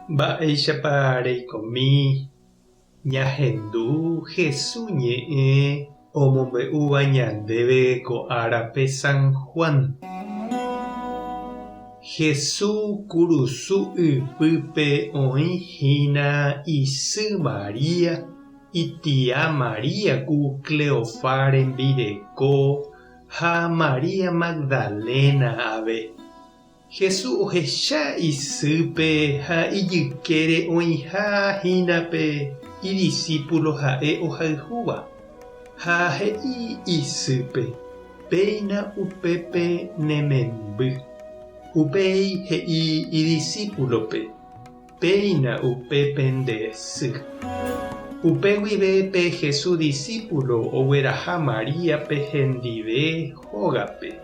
Mba'éichapa reikomi ñahendu Hesu ñe'ẽ omombe'úva ñandéve ko árape San Juan? Hesu kurusu ypýpe oĩ hína isy María, itia María ku Cleofá rembireko ha María Magdalena ave. Jesús ohecha isýpe ha ijykére oĩha hína pe idisípulo ha'e ohayhúva, ha he'i isýpe, Péina upépe ne memby. Upéi he'i idisípulope, Péina upépe nde sy. Upe guive pe Jesús disípulo ogueraha Maríape hendive hógape.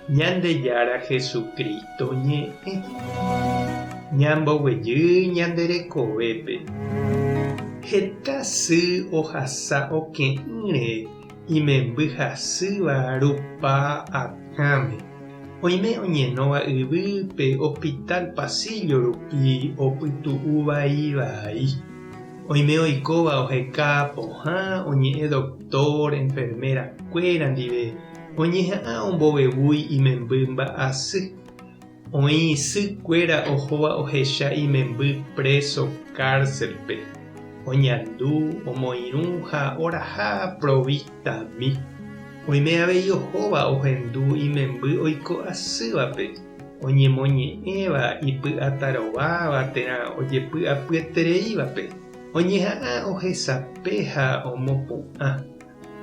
Ñandejára Jesucristo ñe'ẽ. Ñamboguejy ñande rekovépe. Heta sy ohasa oke'ỹre imemby hasýva rupa akãme. Oime oñenóva yvýpe hospital pasillo rupi opytu'u vai vai. Oime oikóva oheka pohã oñe'ẽ doctor, enfermera kuéra ndive oñeha'ã ombovevúi imemby mba'asy. Oĩ sy kuéra ohóva ohecha imemby preso cárcel-pe, oñandu, omoirũ ha oraha provistami. Oime avei ohóva ohendu imemby oiko asývape, oñemoñe'ẽva ipy'atarováva térã ojepy'apyetereívape, oñeha'ã ohesape ha omopu'ã.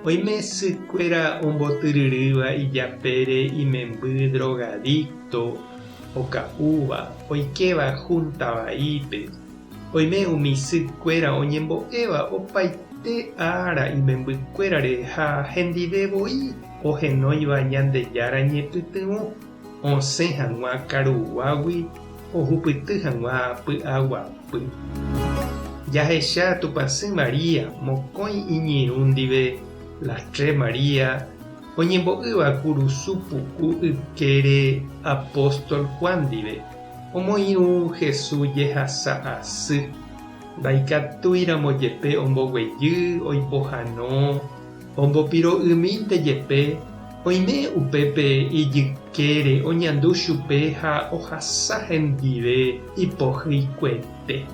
Oime sykuéra ombotyryrýva ijapére imemby drogadicto, oka'úva, oikéva junta vaípe. Oime umi sykuéra oñembo'éva opaite ára imembykuérare ha hendive voi ohenóiva Ñandejára ñepytyvõ osẽ hag̃ua karuguágui ohupyty hag̃ua py'aguapy. Jahecha Tupãsy María mokõi iñirũ ndive, las tres María, oñembo'ýva kurusu puku ykére apóstol Juan ndive, omoirũ Jesús jehasa asy. Ndaikatúiramo jepe omboguejy, oipohano, Ombopiro'ymínte jepe, oime upépe ijykére oñandu chupe ha ohasa hendive ipohyikuete.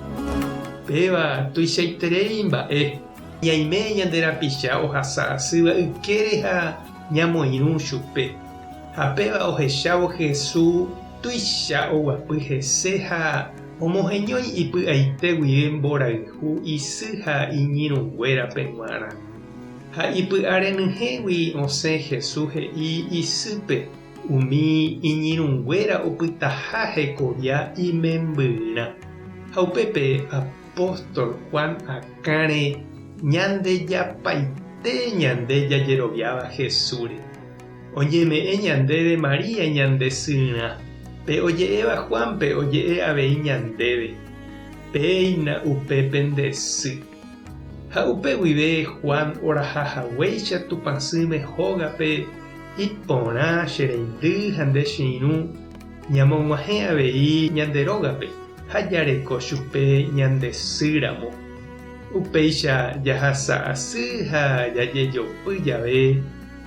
Péva tuichaiterei mba'e, ñaime ñande rapicha ohasa asýva ykére ha ñamoirũ chupe. Ha péva ohechávo Jesús tuicha oguapy hese ha omoheñói ipy'aite guive mborayhu isy ha iñirũnguérape g̃uarã. Ha ipy'a renyhẽgui osẽ Jesús he'i isýpe umi iñirũnguéra opytaha hekovia imembyrã. Ha upépe apóstol Juan akãre ñandejapaite ñande jajeroviáva Jesúsre. Oñeme'ẽ ñandéve María ñande syrã. Pe oje'éva Juánpe oje'e avei ñandéve, Péina upépe nde sy. Ha upe guive Juan oraha haguéicha Tupãsýme hógape, iporã che reindy ha nde che irũ, ñamog̃uahẽ avei ñande rógape ha jareko chupe ñande sy ramo. Upéicha jahasa asy ha jajejopy jave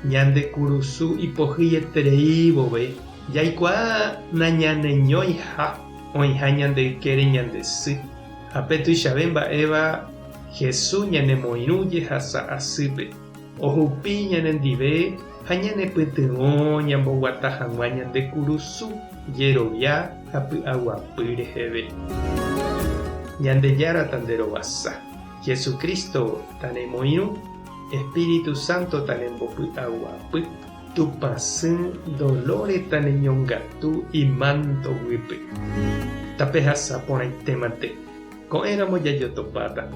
ñande kurusu ipohýieterei vove, jaikuaa nañaneñoiha oĩha ñande ykére ñande sy. Ha pe tuichave mba'éva Jesús ñanemoirũ jehasa asýpe, ohupi ñanendive ha ñanepytyvõ ñamboguata hag̃ua ñande kurusu jerovia ha py'aguapy reheve. Ñandejára tanderovasa, Jesucristo tanemoirũ, Espíritu Santo tanembopy'aguapy, Tupãsy Dolores taneñongatu imánto guýpe. Tapehasa porãitémante. Ko'ẽramo jajotopáta.